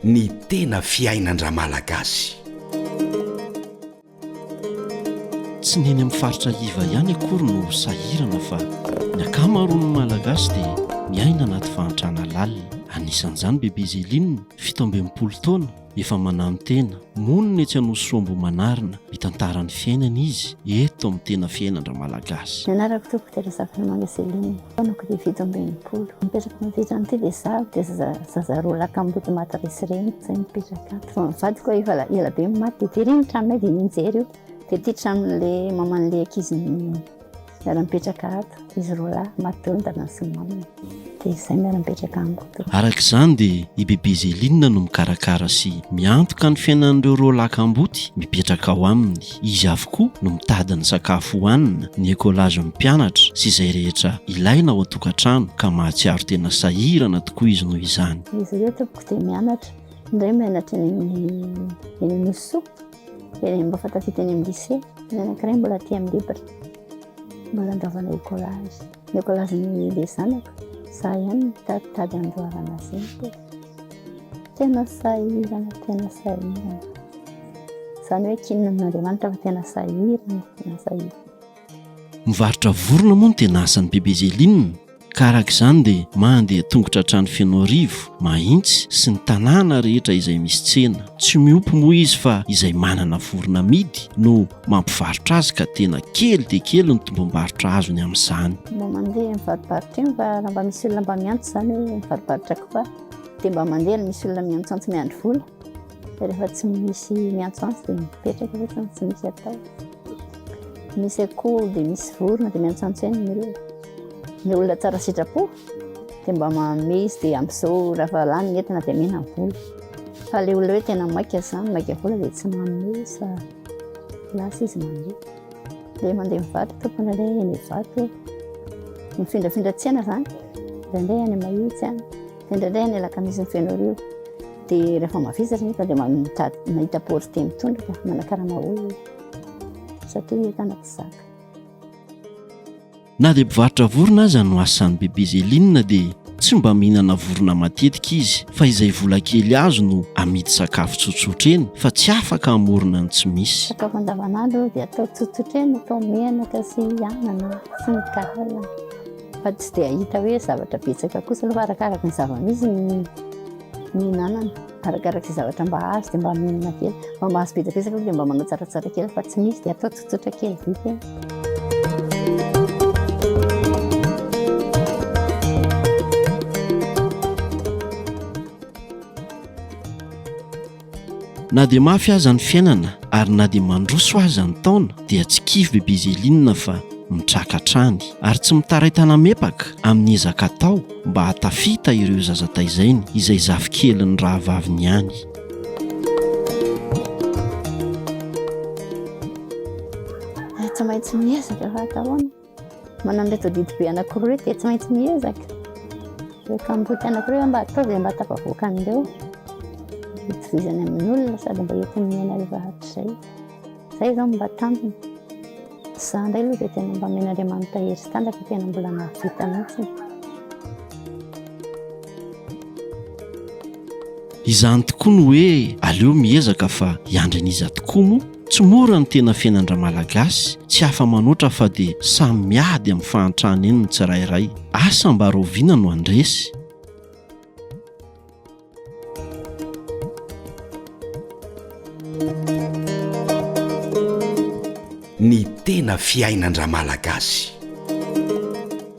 Ny tena fiainan-dRamalagasy. Tsy ny eny amin'ny faritra iva ihany akory no sahirana fa ny ankamaroan'ny Malagasy dia miaina anaty fahantrana lalina. Anisan'izany Bebe Zéline, 67 taona, efa mananotena, monina etsy Anosisoa Ambohimanarina, mitantara ny fiainany izy eto amin'ny tena fiainan-dRamalagasy. Ny anarako tompoko dia Razafinamanga Céline, taonako dia 67. Mipetraka amin'ity trano ity dia izaho dia zaza zaza roa lahy kamboty maty ray sy reny izay mipetraka ato. Fa ny vadiko efa ela be no maty dia tery ny tranonay dia nianjera io. Dia ity tranon'ilay maman'ilay ankizy miara-mipetraka ato, izy roa lahy, maty daholo ny dadany sy ny mamany. Dia izay miara-mipetraka amiko ato. Araka izany dia i Bebe Zéline no mikarakara sy miantoka ny fiainan'ireo roa lahy kamboty mipetraka ao aminy. Izy avokoa no mitady ny sakafo hohanina, ny écolage-n'ny mpianatra sy izay rehetra ilaina ao an-tokantrano ka mahatsiaro tena sahirana tokoa izy noho izany. Izy ireo tompoko dia mianatra, indray mianatra eny amin'ny eny Anosisoa, eny Ambafatafita eny amin'ny lycée, ny anankiray mbola aty amin'ny libre, mbola andoavana écolage. Ny écolage-ny ilay zanako, za ihany no mitaditady andoavana azy iny tompoko. Tena sahirana, tena sahirana. Izany hoe kinina amin'Andriamanitra fa tena sahirana, tena sahirana. Mivarotra vorona moa no tena asan'i Bebe Zéline ka araka izany dia mandeha tongotra hatrany Fenoarivo, Mahintsy sy ny tanàna rehetra izay misy tsena. Tsy miompy moa izy fa izay manana vorona amidy no mampivarotra azy ka tena kely dia kely ny tombom-barotra azony amin'izany. Mba mandeha mivarobarotra eny fa raha mba misy olona mba miantso izany hoe mivarobarotra koa dia mba mandeha raha misy olona miantsoantso miandry vola. Rehefa tsy misy miantsoantso dia mipetraka fotsiny tsy misy atao. Misy akoho dia misy vorona dia miantsoantso eny ny olona. Ny olona tsara sitrapo dia mba manome izy dia amin'izao rehefa lany ny entana dia omena ny vola. Fa ilay olona hoe tena maika izany, maika vola dia tsy manome izy fa lasa izy mandeha. Dia mandeha mivarotra tompony ilay eny Ivato. Mifindrafindra tsena izany, indraindray any Mahitsy any. Indraindray any Alakamisy Fenoarivo dia rehefa mavesatra nefa dia mitady mahita porte mitondra ka manakarama olona satria entana tsy zaka. Na dia mpivarotra vorona aza no asan'i Bebe Zéline dia tsy mba mihinana vorona matetika izy fa izay vola kely azo no amidy sakafo tsotsotra eny fa tsy afaka hamorona ny tsy misy. Sakafo andavanandro dia atao tsotsotra eny, atao menaka sy anana sy ny karazany. Fa tsy dia hita hoe zavatra betsaka kosa aloha fa arakaraka ny zava-misy ny mihinanana, arakaraka izay zavatra mba azo dia mba mihinana kely, mba mahazo betsabetsaka aloha dia mba manao tsaratsara kely fa tsy misy dia atao tsotsotra kely vita eny. Na dia mafy aza ny fiainana ary na dia mandroso aza ny taona dia tsy kivy Bebe Zéline fa mitraka hatrany ary tsy mitaray-tana-mepaka amin'ny ezaka atao mba hahatafita ireo zaza taizainy izay zafikelin'ny rahavaviny ihany. Tsy maintsy miezaka fa atao ahoana? Manana ireto adidy be anankiroa ireto dia tsy maintsy miezaka. Ireo kamboty anankiroa mba ataovy dia mba tafavoaka an'ireo. Hitovizany amin'ny olona sady mba entiny miaina rehefa hatrizay. Izay izao no mba tanjona. Izaho indray aloha dia tena mba omen'Andriamanitra hery sy tanjaka tena mbola nahavita mihitsy. Izany tokoa no hoe aleo miezaka fa hiandry an'iza tokoa moa? Tsy mora ny tena fiainan-dRamalagasy, tsy afa-manoatra fa dia samy miady amin'ny fahantrana eny ny tsirairay. Asa mba rahoviana no handresy? Ny tena fiainan-dRamalagasy.